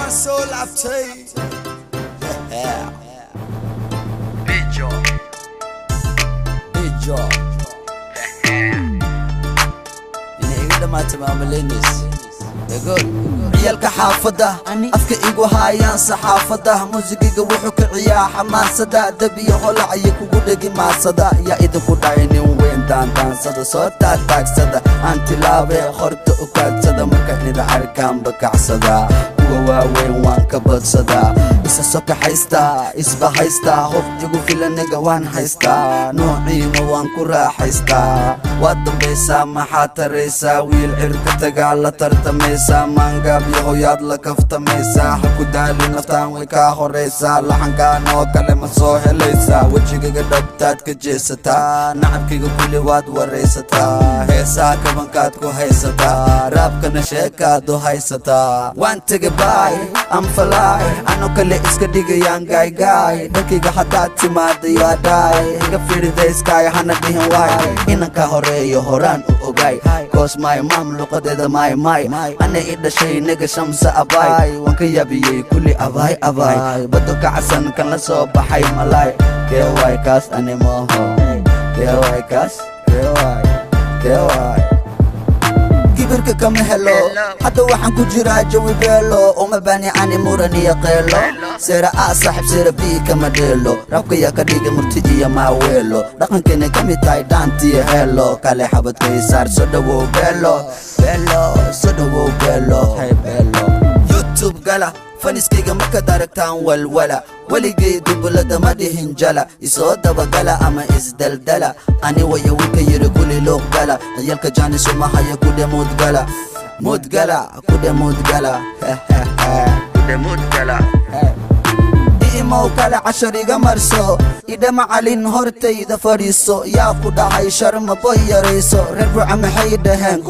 Waan soo laabtay. Bijo Bijo, inay iga dhamaatay maamuleynays ciyalka xaafadda afka igu haayaan saxaafadda. Muusigiga wuxuu kiciyaa xamaasada, dab iyo holac iyo kugu dhegi maasada. Yaa idinku dhacay nin weyn daandaansada, soo taataagsada, aan tilaabe horta u kaadsada. Marka inida arkaan bakacsada, kuwa waaweyn waan ka badsadaa. Isa sokaxaysta, isbahaysta, hof igu filaniga waan haystaa, noociina waan ku raaxaystaa. Waad dambaysaa, maxaad taraysaa? Wiil cirka tagaa la tartamaysaa, maangaabyo hoyaad la kaftamaysaa. Ha ku daali naftaan, way kaa horaysaa. Laxankaan oo kale ma soo helaysaa? Wejigaga dhabtaad ka jeesataa, nacabkayga kulli waad waraysataa. Heesaa kabankaad ku haysataa, raabkana sheekaad u haysataa. Waan tegay, bay amfalaay, ano kale iska dhigayaan gaaygaay. Dhankayga haddaad timaada yaa dhaay, iga firidayskaay, hana dhihin waay. Inanka horeeyo horaan u ogaay, 'cause my mom luqadeeda my my ana i dhashay naga shamsa abaay. Waan ka yaabiyey kulli abaay abaay, bado kacsan kan la soo baxay malaay. Kewaay kaas? Ani mooho. Kewaay kaas? Kewaay, kewaay? Kibirka kama helo, hadda waxaan ku jiraa jawi beelo. Uma bani ani muran iyo qeelo, sera A saaxib, sera B kama dheelo. Rabka yaa ka dhiga murti iyo maaweelo? Dhaqankeena ka mid tahay dhaantiyo heelo kale. Xabadkay saar, soo dhawow beelo, beelo, soo dhawow beelo, hay beelo. YouTube gala, faniskayga markaad aragtaan walwala. Weligay dubulada ma dhihin jala, isoo dabagala ama isdaldala. Ani waya wiilka yiri kuli luuq gala, ciyalka jaanisuma haya kudhe muudgala, muudgala kudhe, muudgala kudhe, muudgala. Imow kale cashar iga marso, idha macalin hortayda fadhiiso. Yaa ku dhahay sharma boy yarayso? Reer Burca maxay dhaheen?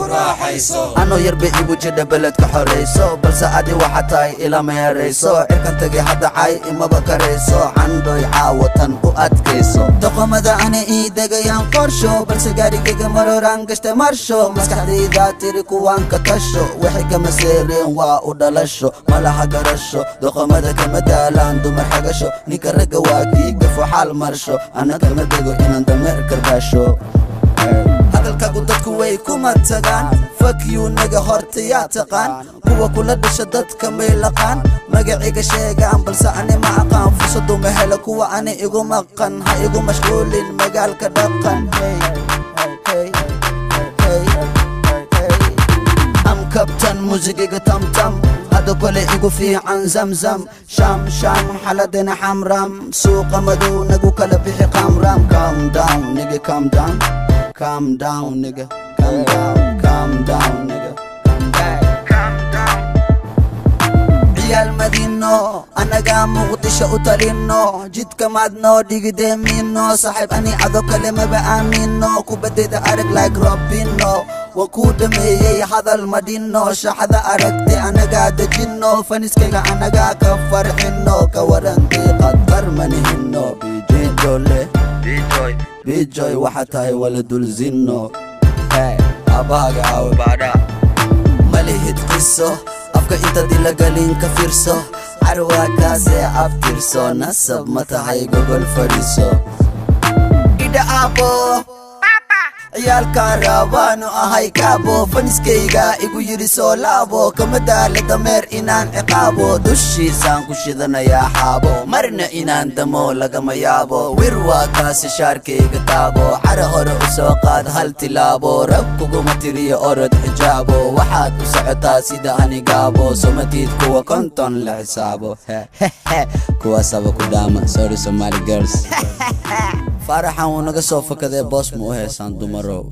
Anoo yarba igu jidha beledka xorayso, balse adi waxa tahay ila meerayso. Cirkan tagay hadda cay imaba karayso. Candhoy caawatan u adkayso, doqomada ana ii degayaan qorsho, balse gaarigayga maroraan gashta marsho. Maskaxdayda tiri kuwaan ka tasho, waxay kama seereen waa u dhalasho, malaha garasho. Doqomada kama daalaan dumar xagasho, ninka ragga waa kii gafo xaal marsho. Ana kama dego inaan dameer karbaasho. Hadalkaagu dadku way kuma tagaan. Fuck you naga horta, yaa taqaan kuwa kula dhasha? Dadka may laqaan magaciga sheegaan, balse ani ma aqaan. Fursadu ma helo kuwa ani igu maqan. Ha igu mashquulin magaalka dhaqan. Hey, hey, hey, hey. Am kabtan, muusigiga tamtam, hada kole igu fiican zamzam sham sham. Xaladena xamram, suuqa madow nagu kala bixi qamram. Calm down nigga, calm down, calm down nigga, calm down, calm down nigga, calm down. Ciyaal Madiino, annagaa Muqdisho u talino. Jidka maad noo dhigidemino, saaxiib ani ado kale maba aamino. Kubadayda arag like Robino, waa kuu dhameeyey hadal madhino. Shaxda aragti anagaa dejino, faniskayga anagaa ka farxino. Ka waran diiqad manihino bijole bijoy, waxa tahay wala dulzino. Aabahaaga aawe baadha malihid qiso, afka intaad ila galin ka fiirso. Carwaakaasee abtirso, nasab ma tahay, gogol fadhiiso. Idha aabbo, ciyaalkaan raabaanu ahay kaabo. Faniskayga igu yidhi soo laabo, kama daala dameer inaan ciqaabo. Dushiisaan ku shidanayaa xaabo, marna inaan damo lagama yaabo. Wir waa kaasi, shaarkayga taabo, cara hore u soo qaad hal tilaabo. Rag kuguma tiriyo, orod xijaabo. Waxaad u socotaa sida anigaabo, somatiid kuwa 50 la xisaabo, kuwaasaba ku dhaama. Sorry Somali girls, faaraxan wuu naga soo fakadee. Boos ma u heesaan dumarow?